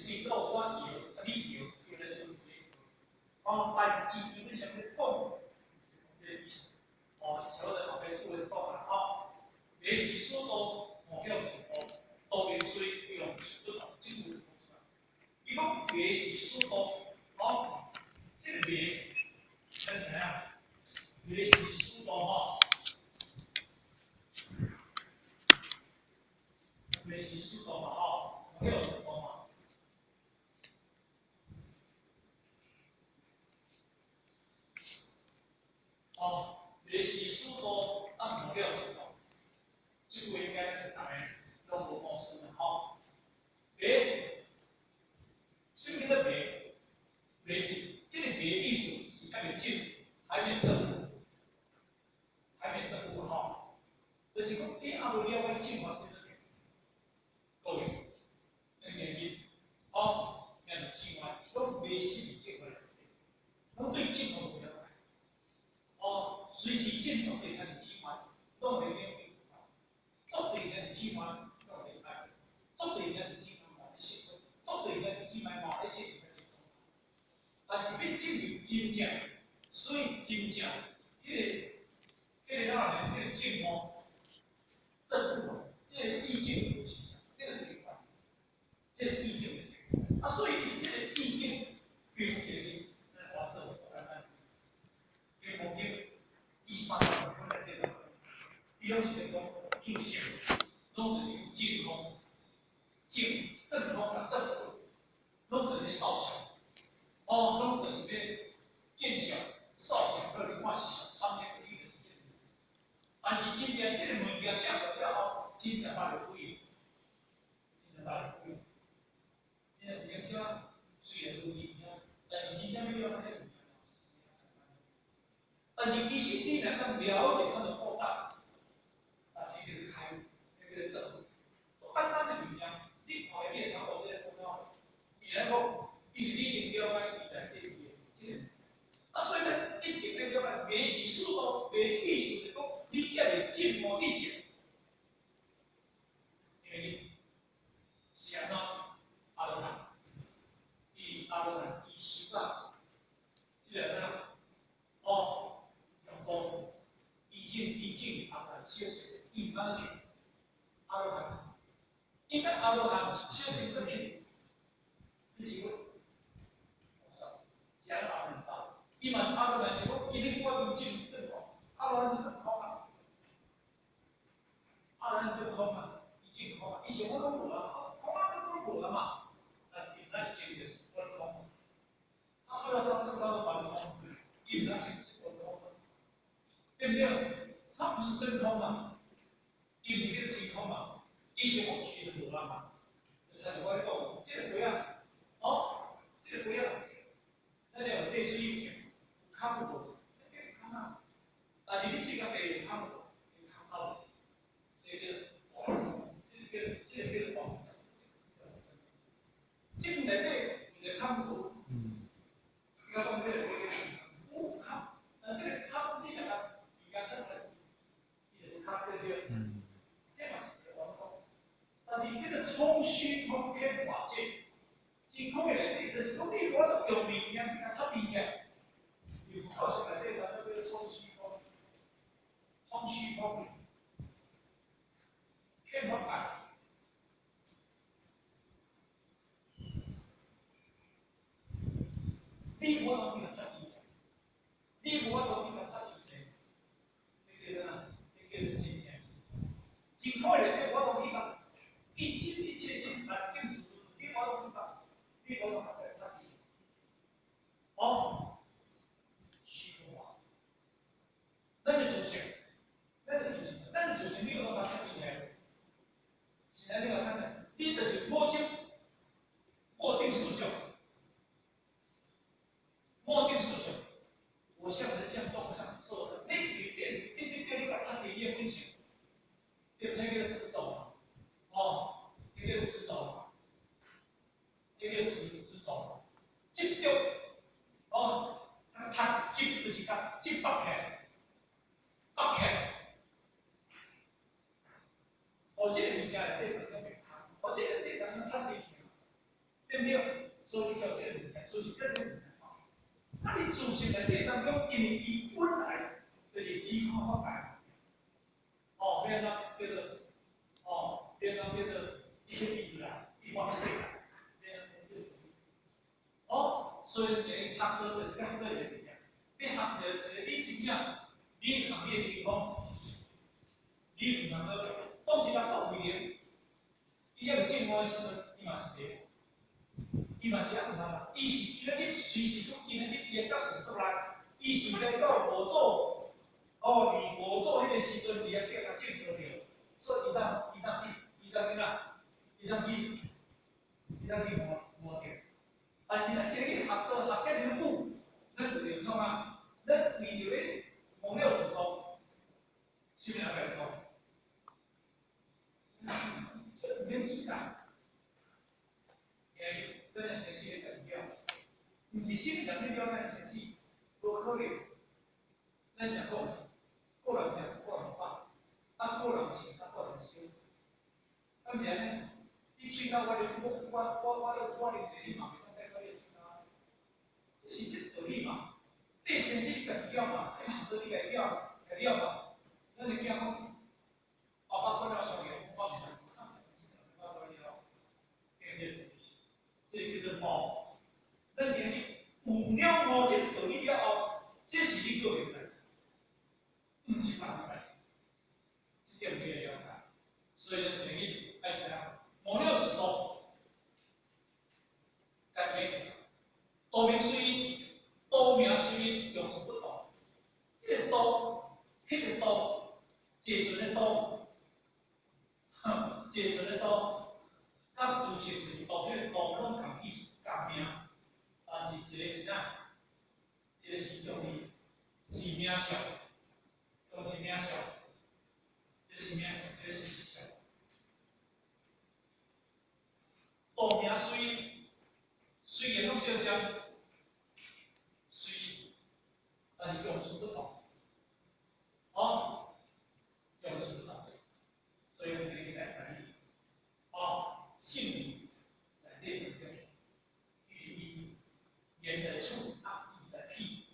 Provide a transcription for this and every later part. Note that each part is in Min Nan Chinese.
你做我搖，你搖，搖來搖去。哦，但是伊基本上咧講，就是這個意思。哦，以前我在後壁厝咧講啦，吼，迷時師徒，妄向自度，道明雖用不同，這句講出來。伊講迷時師徒，哦，這個迷，咱知影，迷時師徒吼，迷時師徒嘛吼，妄向自度嘛。哦，迷時師徒，啊，妄向自度，這句應該逐个攏無陌生啦吼。迷，什麼叫做迷？迷是這個迷意思是還未證，還沒證悟，還沒證悟吼。就是講你猶未了解正法這個，各位，咱前面，哦，咱是正法，攏迷失佇正法內底，攏對正法無了解。哦，隨時正做濟咱是正法，攏袂變變化。做濟咱是正法，攏袂改。做濟咱是正法，嘛咧失去；做濟咱是正法，嘛咧失去。但是欲證入真正，所以真正，彼個哪呢？彼個證悟、證悟啊，這個意境就是啥？這個正法，這個意境就是。啊，所以佇這個意境，比如一個，咱華做做簡單，金剛經第三部分內底，伊攏是咧講境性，攏就是證空、證證空佮證悟，攏就是咧掃相。哦，攏就是咧見相、掃相，佮你看是上參天，伊就是這個。但是真正這個物件寫出來了後，真正百入鬼，真正百入鬼。真正有影啥，雖然有物件，但是真正欲了解這個物件，但是其實你若當了解它的破綻，啊，那個開，那個證悟，簡單的物件，你看你會參考這個講了，伊來講。因為你已經了解伊內底伊的這個，啊，所以呢，一定要了解迷時師徒，迷意思就講，你猶未證悟以前，因為你是按怎？阿羅漢，伊阿羅漢伊修到，這個怎？哦，用功，伊證伊證阿羅漢小乘，伊毋敢去阿羅漢，伊等阿羅漢小乘閣去，你是講？是按怎阿羅漢走？伊嘛是阿羅漢，是講今日我已經證證空，阿羅漢是證空啊，阿羅漢證空啊，伊證空啊，伊想我攏無啊，空啊，攏無啊嘛，啊，伊咱證就是完空，啊，不要證證到完空，伊毋通證完空，對不對？他不是真空嘛，伊毋是叫做真空嘛，伊想講其實無啊嘛，就親像我咧講，這個杯仔，哦，這個杯仔。咱有地水有空無？那叫空啊！但是你喙較白有空無？有空頭，這個叫這個叫做妄。這內底有一個空無？你講這個有空，但這個空你若共物件出來，伊就無空對不對？這嘛是一個妄講。但是叫做沖虛空天華界。真空的內底，就是講你無法度用物件去共插甜起來。有教授內底，咱叫做沖虛空，沖虛空，天花板。你無法度去共插甜起來，你無法度去共插甜起來，那叫做啥？那叫做真正真空的內底，我攏去共一真一切真來境自你無法度去共。你無法度來插哦，虛空化，咱的自性，咱的自性，咱的自性，你有辦法插進來？是按呢個看的，你就是無證，無定思想，無定思想，我相人相眾相所有的，你佇這你共插佇你的本性，對不對？那叫執著嘛，哦，那叫執著嘛。那叫執執著，執著，哦，執執就是共執縛起來，縛起來。哦，這個物件內底就變空，哦，這個內底當中插進去，對毋對？所以叫這個物件，自性叫這個物件。啊，你自性內底當中，因為伊本來就是虛空法界。哦，變怎叫做？哦，變怎叫做？一切比啦，一方世界，變怎這個？哦，所以你學道就是學到一個物件，你學一個一個你真正，你學你的情況，你毋通閣當時他做為靈，伊猶未證悟的時陣，伊嘛是迷，伊嘛是猶毋通啦。伊是伊咧隨時都今日佇伊的覺醒出來，伊是來到五祖，哦，離五祖彼個時陣，伊才叫他證得著，所以伊當伊當去，伊當去哪？伊當去，伊當去悟悟著。但是咱今日學道學遮爾久，咱為著創啊？咱為著咧悟了自度，啥物人共你講？這毋免錢啦，今日咱的生死咧代表，毋是啥物人咧了解生死，無可能。咱想講，個人食個人飽，啊個人穿衫個人燒，敢是按呢？你喙口我咧，我我我我我啉茶，你嘛袂當代表你的喙口。這是這道理嘛？你生死你家己了嘛？你學道你家己了，家己了嘛？咱的囝講，爸爸管了雙眼，我毋知，我管了，對這個這個叫做悟。咱今日有了悟這個道理了後，這是你個人代志，毋是別人代志。這點你要了解。所以咱今日愛知影，悟了自度，家己咧道名隨因，道名隨因，用處不同。這個道，彼個道，坐船的道，哼，坐船的道，佮自性自度，彼個道攏仝意思仝名，但是一個是啥？一個是用伊是名相，用是名相，這是名相，這是實相。道名隨因，雖然攏相像，隨因，但是用處不同。哦，用處不同，所以我們應該在意。哦，性理內底當中，伊言在處，啊，意在彼，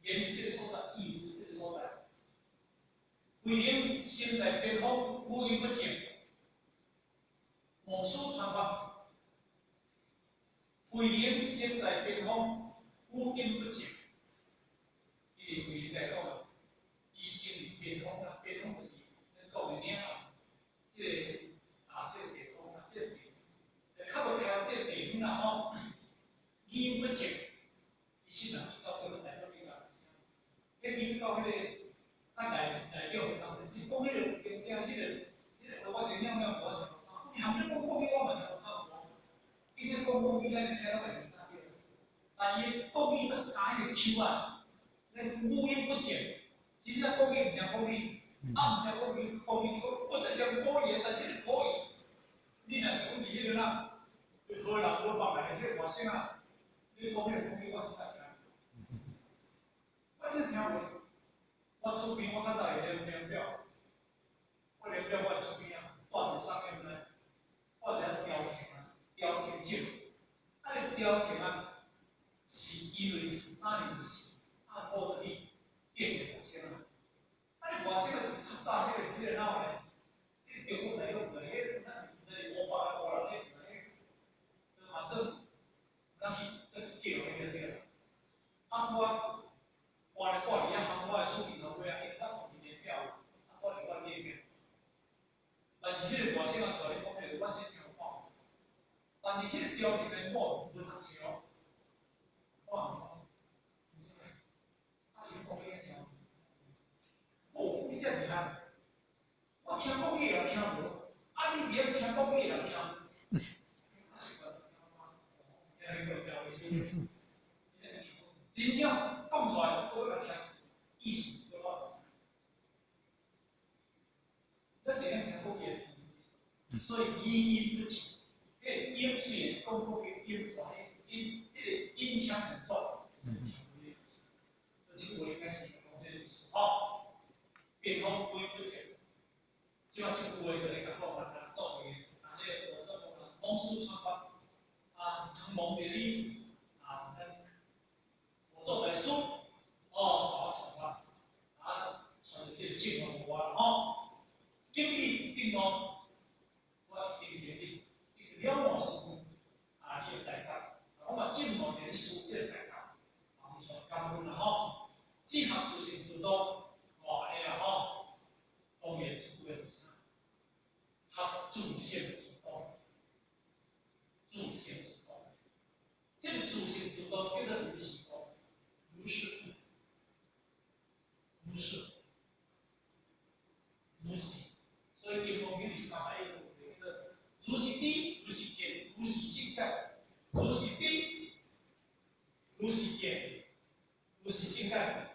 言佇這個所在，意佇這個所在。慧能身在邊方，語音不正，夢師傳法。慧能身在邊方，語音不正。伊慧能來講，伊身佇邊方啊，邊方就是咱講的嶺啊，這個啊，這個地方啊，這個地，較無台灣這個地方啦吼，語音不正。伊身人去到叫做台北比較，彼去到彼個較內內陸的當陣，伊講彼個經聲，彼個我是了了無，我聽無啥。你含你講國語，我嘛聽無啥無。伊咧講國語，咱會聽到家己知對。但伊國語都加彼個 Q 啊，咧語音不正，真正國語毋像國語，啊毋像國語，國語我我在講國語，但是國語，你若是講佇彼個哪，河南河北來的彼個外省啊，你講彼個國語，我實在聽。我真聽無。我出邊我較早會念量表，我量表我出邊啊，帶一個啥物毋知，帶一個調停啊，調停證。啊，個調停啊，是因為早年是阿婆去變個外省啊。啊，個外省啊是較早彼個哪有咧？彼個中國大陸來，彼個咱毋知是烏白烏人，彼個彼個，反正咱去咱去叫彼個對。啊，我我咧住佇遐烘我的厝邊頭尾啊，因為我是聯表，啊，我佇我聯表。但是彼個外省啊，出來咧講彼個，我先聽有看。但是彼個調停的我無讀冊哦，我毋知。啊，伊講彼個聽，哦，你遮厲害！我聽國語也聽無，啊，你袂曉聽國語也聽。真正講出來，我欲聽意思對無？咱會曉聽國語的，所以語音不清，彼個音雖然講國語音出來，音彼個音腔很重，所以這句話應該是講這個意思。吼，變講語音不正，這擺這句話就咧共講啦，做嘅，啊，這個做講啦，夢師傳法，啊，承蒙著你啊，咱五祖大師哦，我傳我啊，傳著這個正法予我啦吼。今日頂哦，我已經佇你已經了悟師父啊，你的大德，我嘛敬慕著你師父這個大德，啊，非常感恩啦吼。志合自性自度，哦，按呢啦吼。當然這句話是啥？合自性自度，自性自度。這個自性自度叫做如是度，如是，如是，如是。所以金剛經第三百一十叫做如是知，如是見，如是勝解。如是知，如是見，如是勝解，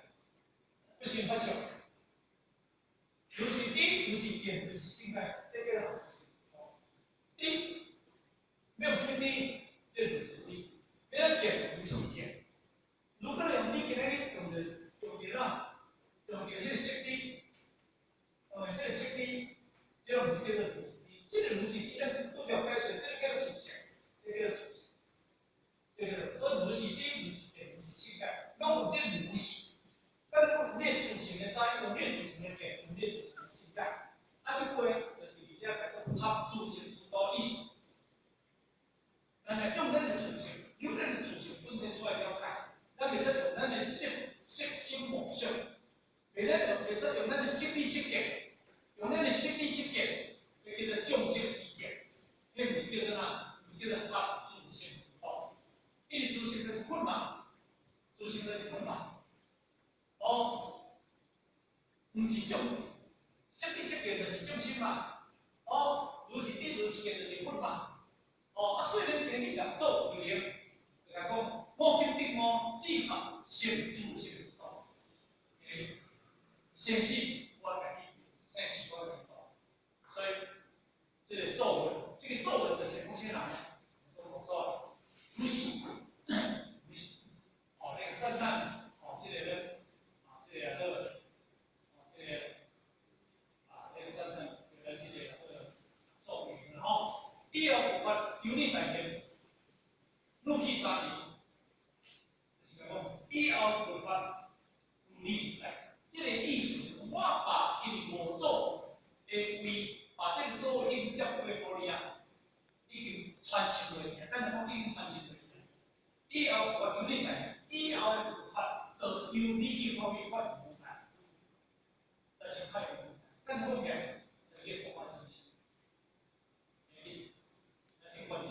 不生不相。如是知，如是見，如是勝解，這叫做知，沒有啥物知，這如是知。欲見，如是見。如果用你今日用著用著啦，用著這個色知，用著這個色知，這毋是叫做如是知。這個如是知，咱拄著解說，這個叫做自性，這個叫做自性。這個所以如是知，如是見，如是勝解，攏有這個如是。咱講你的自性的知，用你的自性的見，用你的自性的勝解。啊，這句就是佇遮講合自性自度意思。咱來用咱的自性，用咱的自性本身出來了解，咱袂使用咱的色色心妄想，袂使用咱的色知色見，用咱的色知色見，這叫做眾生知見，彼毋是叫做啥？是叫做合自性自度。因為自性就是佛嘛，自性就是佛嘛。哦，毋是眾色知色見就是眾生嘛。哦，如是知如是見就是佛嘛。哦，啊，所以咱今日來做為例，就來講，五金頂五，志合成自性自度。生死我家己，生死我家己度。所以，這個做人，這個做人就是講啥人？講說，如是，如是，哦，來讚歎，哦，這個咧，啊，這個好，哦，這個，啊，來讚歎，這個這個做人吼。以後有法由你大業，怒氣三年，就是講以後有法由你來，這個意思，我把因為五祖的位，把這個祖位已經接過予你啊，已經傳承落去啊，咱講已經傳承落去啊。以後有法由你大業，以後的有法，就由你去發揮發揚光大，就是發揚光大。咱講起來，就叫國法精神。咱去關注，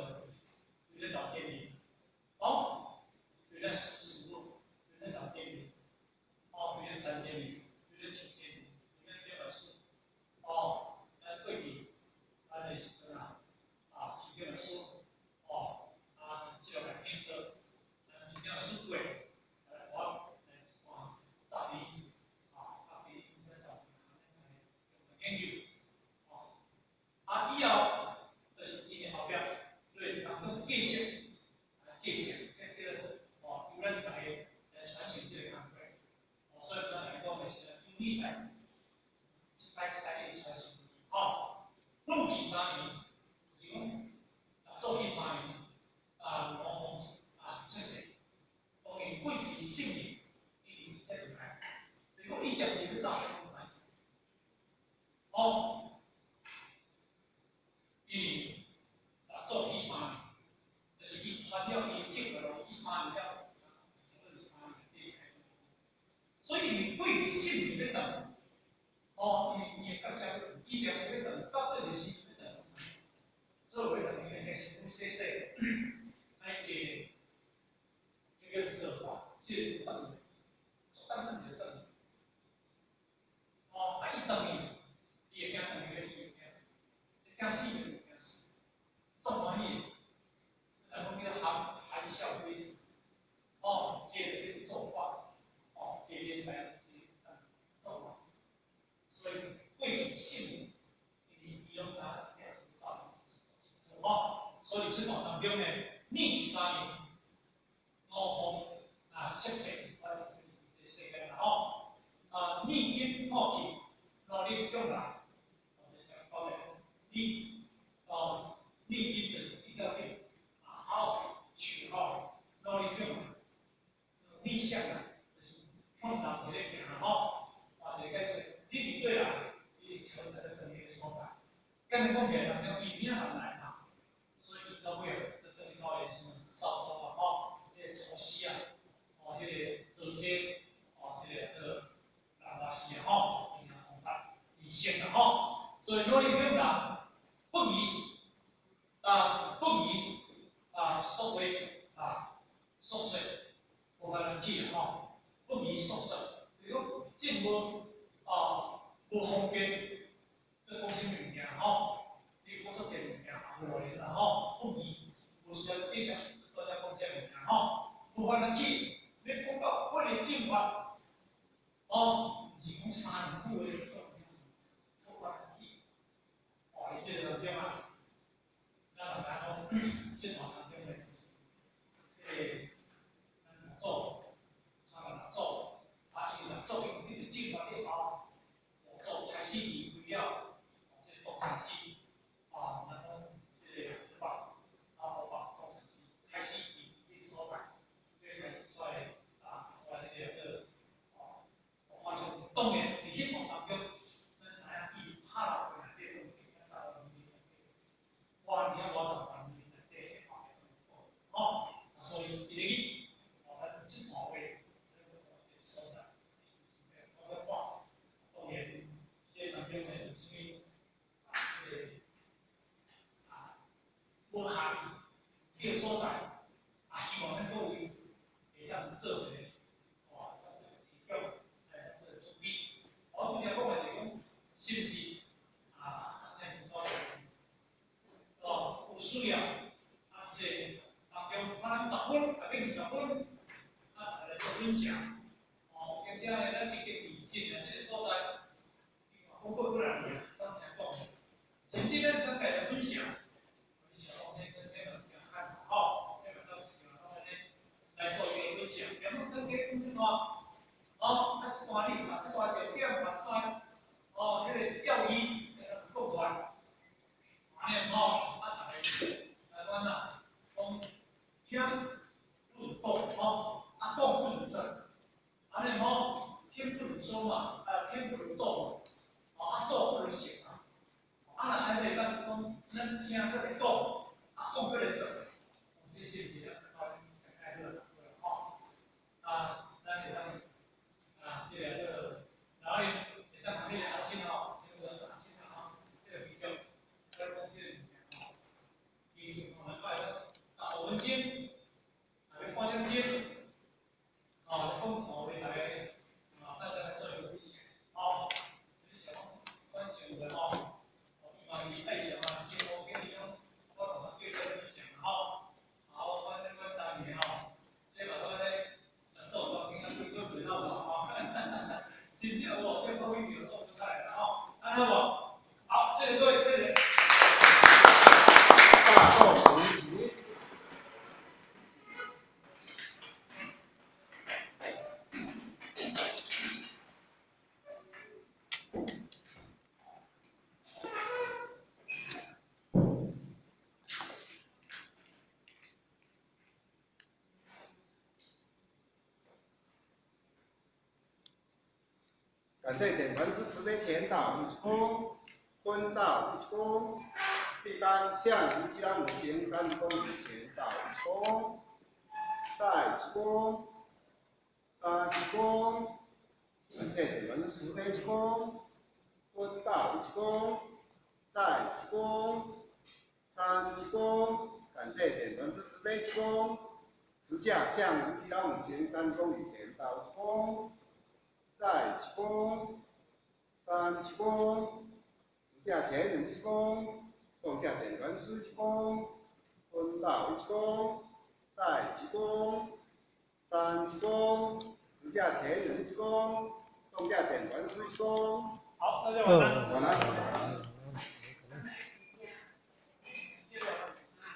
對咱老建議，哦，對咱師師對咱老建議，哦，對咱陳建議，對咱陳建議，對咱表老師，哦，咱過去，咱的時陣啊，啊，陳表老師，哦，啊，這個來領導，咱陳表老師過，來我來一段十年，啊，啊，比咱10年，咱來研究，哦，啊，以後就是伊的後壁。對，當中繼承，啊，繼承，這叫哦，由咱大家來傳承這個工作。哦，所以咱來講的是，由你來一代一代的傳承。吼，怒氣三年，就是講，啊，做起三年，啊，五方啊，出世，當然過去性命已經說出來，就是講伊業是欲走三年。哦，因為做起三年，就是伊傳了伊的正道，伊三年了，這是三年底開。所以伊過去性命欲斷，哦，伊伊的角色，伊定是欲斷，到底是時欲斷。所以我講伊個身軀細細，愛坐，這個做法，這個斷，做等等就斷。哦，啊伊斷去，伊會驚斷去，伊會驚，會驚死就會驚死。足歡喜，咱講叫含含笑歸天。哦，這個叫做法，哦，這個代志做法。所以過去性命，伊伊攏知影這是走哦，所以這段當中呢，逆三年，五方啊，色世，我這世間啦吼，啊，逆因破去，努力向來，就是講的，你哦。逆因就是比較緊，啊，好，取簡單講起來，人講伊名嘛來嘛，所以伊到尾啊，就等於到個什麼少宗啊，吼，彼個粗死啊，哦，彼個周天，哦，這個叫南華寺啊，吼，伊若講法，伊生啊，吼，所以努力向人不疑啊，不疑啊，所謂啊，說說，無法能去吼，不疑說說，就是講正無啊，無方便。去講啥物物件吼？你講出這個物件也無路用啦吼，不疑無需要繼續閣再講這個物件吼，無法能去，你講到不離正法，哦，毋是講三兩句話，無法能去，哦，伊這個當中啊，咱嘛知影講，這段當中咧，這個咱六祖，傳六祖，啊，伊六祖已經得正法以後，六祖開始離開了。東禪寺啊，咱講這個湖北啊，湖北東禪寺開始佇彼個所在，開始出來啊，出來這個叫哦，發現當然佇彼段當中，咱知影伊拍落去內底，當然10萬年內底，萬年偌十萬年內底吼，所以伊咧去，哦，咱這段話，咱講這個所在，我咧看，當然這個當中呢有啥物？這個啊，無合這個所在，啊，希望咱各位會當做一個，哦，做一個提供，來做個準備。我主要講的就是講，是毋是啊？咱講哦，有需要啊，這個當中咱10分，啊變20分，啊，來做分享。哦，兼且呢，咱積極微信的這個所在，講過幾若年，當聽講。甚至咱咱家來分享，小王先生那個真看吼，那個到時候咱安呢來做一個分享，然後咱這講什麼？哦，啊，這段你，啊，這段重點，啊，這段哦，彼個教義，講出來，按呢吼，啊，逐个來阮啊，講聽不如講吼，啊，講不如做，按呢吼，聽不如說嘛，啊，聽不如做嘛，哦，啊，做不如行啊。啊，若按呢，咱是講，咱聽閣來講，啊，講閣來做，這是毋是咱上愛好吼？啊，咱會當啊，這個叫然後會當共彼個阿信吼，這個阿信啊吼，這個比較，咱講這個物件吼，伊吼咱拜15分鐘，啊，欲半點鐘，哦，講三位大家，啊，大家來做一個分享，吼，你想講，阮上個吼。嘛是愛上啊，節目建議講，我同他繼續分享吼。好，反正阮當年吼，這嘛我咧做當今仔對做袂到吼，真正有變講一定做不出來啦吼，按呢好無？好，謝謝各位，謝謝。大眾起立。感謝點傳師慈悲前導一鞠躬，蹲道一鞠躬，畢班向吳吉朗五行3公里前導一鞠躬，再一鞠躬，三鞠躬。感謝點傳師慈悲一鞠躬，蹲道一鞠躬，再一鞠躬，三鞠躬。感謝點傳師慈悲一鞠躬，持架向吳吉朗五行3公里前導一鞠躬。再一鞠躬，三鞠躬，持架前人一鞠躬，創下點傳師一鞠躬，蹲道一鞠躬，再一鞠躬，三鞠躬，持架前人一鞠躬，創下點傳師一鞠躬。好，大家晚安。晚安。